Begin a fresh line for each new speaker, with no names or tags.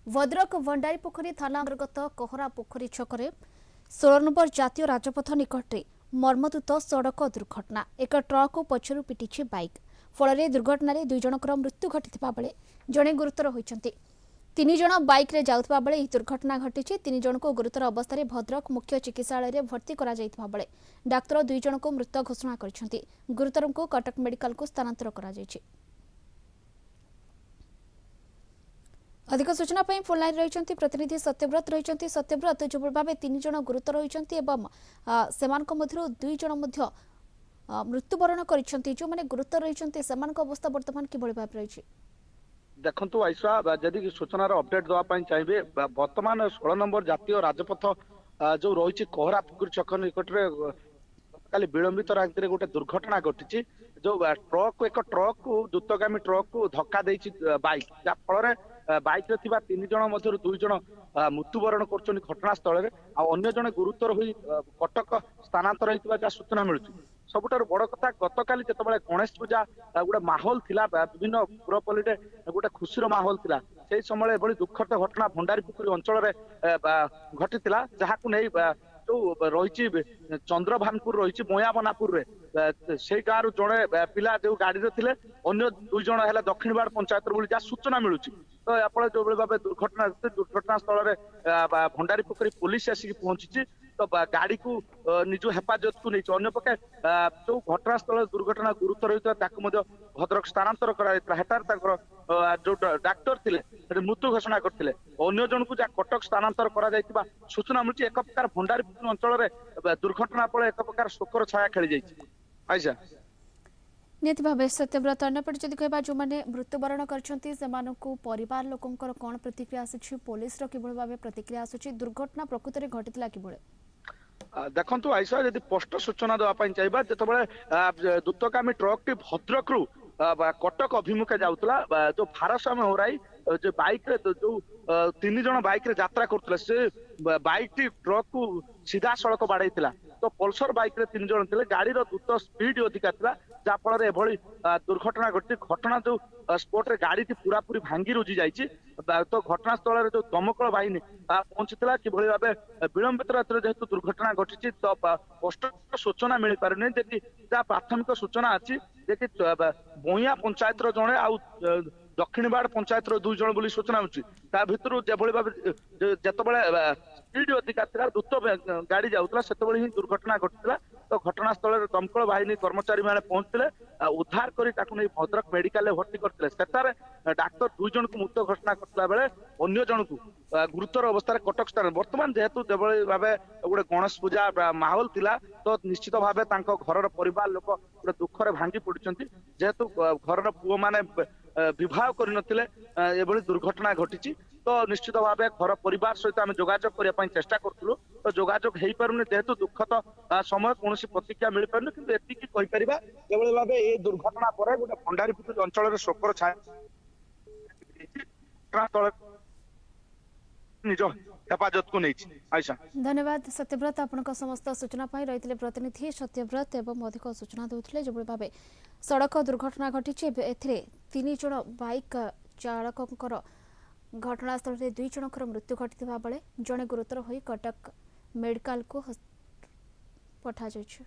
ଭଦ୍ରକ ଭଣ୍ଡାରୀପୋଖରୀ ଥାନା ଅନ୍ତର୍ଗତ କହରା ପୋଖରୀ ଛକରେ 16 ନମ୍ବର ଜାତୀୟ ରାଜପଥ ନିକଟରେ ମର୍ମନ୍ତୁଦ ସଡ଼କ ଦୁର୍ଘଟଣା। ଏକ ଟ୍ରକ୍ ପଛରୁ ପିଟିଛି ବାଇକ୍। ଫଳରେ ଦୁର୍ଘଟଣାରେ 2 ଜଣଙ୍କର ମୃତ୍ୟୁ ଘଟିଥିବା ବେଳେ ଜଣେ ଗୁରୁତର ହୋଇଛନ୍ତି। 3 ଜଣ ବାଇକ୍ରେ ଯାଉଥିବା ବେଳେ ଏହି ଦୁର୍ଘଟଣା ଘଟିଛି। 3 ଜଣଙ୍କୁ ଗୁରୁତର ଅବସ୍ଥାରେ ଭଦ୍ରକ ମୁଖ୍ୟ ଚିକିତ୍ସାଳୟରେ ଭର୍ତ୍ତି କରାଯାଇଥିବା ବେଳେ ଡାକ୍ତର 2 ଜଣଙ୍କୁ ମୃତ ଘୋଷଣା କରିଛନ୍ତି। ଗୁରୁତରଙ୍କୁ କଟକ ମେଡିକାଲକୁ ସ୍ଥାନାନ୍ତର କରାଯାଇଛି। ଅଧିକ ସୂଚନା ପାଇଁ ଫୋନ୍ ଲାଇନ୍ ରହିଛନ୍ତି ପ୍ରତିନିଧି ସତ୍ୟବ୍ରତ ରହିଛନ୍ତି। ସତ୍ୟବ୍ରତ, ଯେଭଳି ଭାବେ 3 ଜଣ ଗୁରୁତର ହୋଇଛନ୍ତି ଏବଂ ସେମାନଙ୍କ ମଧ୍ୟରୁ 2 ଜଣ ମଧ୍ୟ ମୃତ୍ୟୁବରଣ କରିଛନ୍ତି, ଯେଉଁମାନେ ଗୁରୁତର ରହିଛନ୍ତି ସେମାନଙ୍କ ଅବସ୍ଥା ବର୍ତ୍ତମାନ କିଭଳି ଭାବେ ରହିଛି?
ଦେଖନ୍ତୁ ଆଇସା, ଯଦି ସୂଚନାର ଅପଡେଟ୍ ଦେବା ପାଇଁ ଚାହିଁବେ, ବର୍ତ୍ତମାନ 16 ନମ୍ବର ଜାତୀୟ ରାଜପଥ ଯୋଉ ରହିଛି କହରା ପୁକୁରି ଛକ ନିକଟରେ ଗତକାଲି ବିଳମ୍ବିତ ରାତିରେ ଗୋଟେ ଦୁର୍ଘଟଣା ଘଟିଛି। ଯୋଉ ଟ୍ରକ୍, ଏକ ଟ୍ରକ୍ ଦ୍ରୁତଗାମୀ ଟ୍ରକ୍ କୁ ଧକ୍କା ଦେଇଛି ବାଇକ୍, ଯାହା ଫଳରେ ବାଇକରେ ଥିବା 3 ଜଣ ମଧ୍ୟରୁ 2 ଜଣ ମୃତ୍ୟୁବରଣ କରୁଛନ୍ତି ଘଟଣାସ୍ଥଳରେ, ଆଉ ଅନ୍ୟ ଜଣେ ଗୁରୁତର ହୋଇ କଟକ ସ୍ଥାନାନ୍ତର ହେଇଥିବା ଯାହା ସୂଚନା ମିଳୁଛି। ସବୁଠାରୁ ବଡ କଥା, ଗତକାଲି ଯେତେବେଳେ ଗଣେଶ ପୂଜା ଗୋଟେ ମାହୋଲ ଥିଲା, ବିଭିନ୍ନ ପୁରପଲ୍ଲୀରେ ଗୋଟେ ଖୁସିର ମାହୋଲ ଥିଲା, ସେଇ ସମୟରେ ଏଭଳି ଦୁଃଖଦ ଘଟଣା ଭଣ୍ଡାରୀପୋଖରୀ ଅଞ୍ଚଳରେ ଘଟିଥିଲା, ଯାହାକୁ ନେଇ ଯୋଉ ରହିଛି ଚନ୍ଦ୍ରଭାନପୁର ରହିଛି ମୟାବନାପୁରରେ, ସେଇ ଗାଁରୁ ଜଣେ ପିଲା ଯୋଉ ଗାଡିରେ ଥିଲେ, ଅନ୍ୟ 2 ଜଣ ହେଲା ଦକ୍ଷିଣବାଡ଼ ପଞ୍ଚାୟତର ବୋଲି ଯାହା ସୂଚନା ମିଳୁଛି। ତ ଆପଣ ଯୋଉଭଳି ଭାବେ ଦୁର୍ଘଟଣା ସ୍ଥଳରେ ଭଣ୍ଡାରୀପୋଖରୀ ପୋଲିସ ଆସିକି ପହଞ୍ଚିଛି, ତ ଗାଡିକୁ ନିଜ ହେଫାଜତକୁ ନେଇଛି। ଅନ୍ୟପକ୍ଷେ ଯୋଉ ଘଟଣାସ୍ଥଳରେ ଦୁର୍ଘଟଣା ଗୁରୁତର ହୋଇଥିଲା ତାକୁ ମଧ୍ୟ ଭଦ୍ରକ ସ୍ଥାନାନ୍ତର କରାଯାଇଥିଲା। ସେଠାରେ ତାଙ୍କର ଯୋଉ ଡାକ୍ତର ଥିଲେ ସେଠି ମୃତ୍ୟୁ ଘୋଷଣା କରିଥିଲେ। ଅନ୍ୟ ଜଣକୁ ଯାହା କଟକ ସ୍ଥାନାନ୍ତର କରାଯାଇଥିବା ସୂଚନା ମିଳୁଛି। ଏକ ପ୍ରକାର ଭଣ୍ଡାରୀପୋଖରୀ ଅଞ୍ଚଳରେ ଦୁର୍ଘଟଣା ପରେ ଏକ ପ୍ରକାର ଶୋକର ଛାୟା ଖେଳି ଯାଇଛି। ଆଇସା,
ନିହାତି ଭାବେ ସତ୍ୟବ୍ରତ, ଅନ୍ୟପଟେ ଯଦି କହିବା ଯେଉଁମାନେ ମୃତ୍ୟୁବରଣ କରିଛନ୍ତି ସେମାନଙ୍କୁ ପରିବାର ଲୋକଙ୍କର କ'ଣ ପ୍ରତିକ୍ରିୟା ଆସୁଛି, ପୋଲିସର କିଭଳି ଭାବେ ପ୍ରତିକ୍ରିୟା ଆସୁଛି, ଦୁର୍ଘଟଣା ପ୍ରକୃତରେ ଘଟିଥିଲା କିଭଳି?
ଦେଖନ୍ତୁ ଆଇସା, ଯଦି ସ୍ପଷ୍ଟ ସୂଚନା ଦେବା ପାଇଁ ଚାହିଁବା, ଯେତେବେଳେ ଦ୍ରୁତଗାମୀ ଟ୍ରକଟି ଭଦ୍ରକରୁ କଟକ ଅଭିମୁଖେ ଯାଉଥିଲା, ଯୋଉ ଭାରସାମ୍ୟ ହରାଇ ଯୋଉ ବାଇକରେ ଯୋଉ 3 ଜଣ ବାଇକରେ ଯାତ୍ରା କରୁଥିଲେ, ସେ ବାଇକଟି ଟ୍ରକକୁ ସିଧାସଳଖ ବାଡେଇଥିଲା। ତ ପଲସର ବାଇକରେ 3 ଜଣ ଥିଲେ, ଗାଡିର ଦ୍ରୁତ ସ୍ପିଡ ଅଧିକା ଥିଲା, ଯାହା ଫଳରେ ଏଭଳି ଦୁର୍ଘଟଣା ଘଟିଛି। ଘଟଣା ଯୋଉ ସ୍ପଟରେ ଗାଡିଟି ପୁରାପୁରି ଭାଙ୍ଗି ରୁଜି ଯାଇଛି। ତ ଘଟଣାସ୍ଥଳରେ ଯୋଉ ଦମକଳ ବାହିନୀ ପହଞ୍ଚିଥିଲା, କିଭଳି ଭାବେ ବିଳମ୍ବିତ ରାତିରେ ଯେହେତୁ ଦୁର୍ଘଟଣା ଘଟିଛି ତ ସ୍ପଷ୍ଟ ସୂଚନା ମିଳିପାରୁନି। ଯଦି ଯାହା ପ୍ରାଥମିକ ସୂଚନା ଅଛି ଯେ କି ବଇଁଆ ପଞ୍ଚାୟତର ଜଣେ ଆଉ ଦକ୍ଷିଣବାଡ଼ ପଞ୍ଚାୟତର 2 ଜଣ ବୋଲି ସୂଚନା ମିଳୁଛି। ତା ଭିତରୁ ଯେଭଳି ଭାବେ ଯେତେବେଳେ ସ୍ପିଡ ଅଧିକା ଥିଲା, ଦ୍ରୁତ ଗାଡି ଯାଉଥିଲା, ସେତେବେଳେ ହିଁ ଦୁର୍ଘଟଣା ଘଟିଥିଲା। ତ ଘଟଣାସ୍ଥଳରେ ଦମକଳ ବାହିନୀ କର୍ମଚାରୀ ମାନେ ପହଞ୍ଚିଥିଲେ, ଉଦ୍ଧାର କରି ତାକୁ ନେଇ ଭଦ୍ରକ ମେଡିକାଲରେ ଭର୍ତ୍ତି କରିଥିଲେ। ସେଠାରେ ଡାକ୍ତର 2 ଜଣଙ୍କୁ ମୃତ ଘୋଷଣା କରିଥିଲା ବେଳେ ଅନ୍ୟ ଜଣକୁ ଗୁରୁତର ଅବସ୍ଥାରେ କଟକ ସ୍ଥାନ। ବର୍ତ୍ତମାନ ଯେହେତୁ ଯେଭଳି ଭାବେ ଗୋଟେ ଗଣେଶ ପୂଜା ମାହୋଲ ଥିଲା, ତ ନିଶ୍ଚିତ ଭାବେ ତାଙ୍କ ଘରର ପରିବାର ଲୋକ ଗୋଟେ ଦୁଃଖରେ ଭାଙ୍ଗି ପଡିଛନ୍ତି। ଯେହେତୁ ଘରର ପୁଅ ମାନେ ବିବାହ କରିନଥିଲେ, ଏଭଳି ଦୁର୍ଘଟଣା ଘଟିଛି। ତ ନିଶ୍ଚିତ ଭାବେ ଘର ପରିବାର ସହିତ ଆମେ ଯୋଗାଯୋଗ କରିବା ପାଇଁ ଚେଷ୍ଟା କରୁଥିଲୁ, ତ ଯୋଗାଯୋଗ ହେଇପାରୁନି। ଯେହେତୁ ଦୁଃଖଦ ସମୟ, କୌଣସି ପ୍ରତିକ୍ରିୟା ମିଳିପାରୁନି। କିନ୍ତୁ ଏତିକି କହିପାରିବା, ଯେଭଳି ଭାବେ ଏ ଦୁର୍ଘଟଣା ପରେ ଗୋଟେ ଭଣ୍ଡାରୀପୋଖରୀ ଅଞ୍ଚଳରେ ଶୋକର ଛାୟା ନିଜ ହେଫାଜତକୁ ନେଇଛି। ଆଇସା,
ଧନ୍ୟବାଦ ସତ୍ୟବ୍ରତ ଆପଣଙ୍କ ସମସ୍ତ ସୂଚନା ପାଇଁ। ରହିଥିଲେ ପ୍ରତିନିଧି ସତ୍ୟବ୍ରତ ଏବଂ ଅଧିକ ସୂଚନା ଦେଉଥିଲେ। ଯେଭଳି ଭାବେ ସଡ଼କ ଦୁର୍ଘଟଣା ଘଟିଛି, ଏଥିରେ 3 ଜଣ ବାଇକ୍ ଚାଳକଙ୍କର ଘଟଣାସ୍ଥଳରେ 2 ଜଣଙ୍କର ମୃତ୍ୟୁ ଘଟିଥିବା ବେଳେ ଜଣେ ଗୁରୁତର ହୋଇ କଟକ ମେଡିକାଲକୁ ପଠାଯାଇଛି।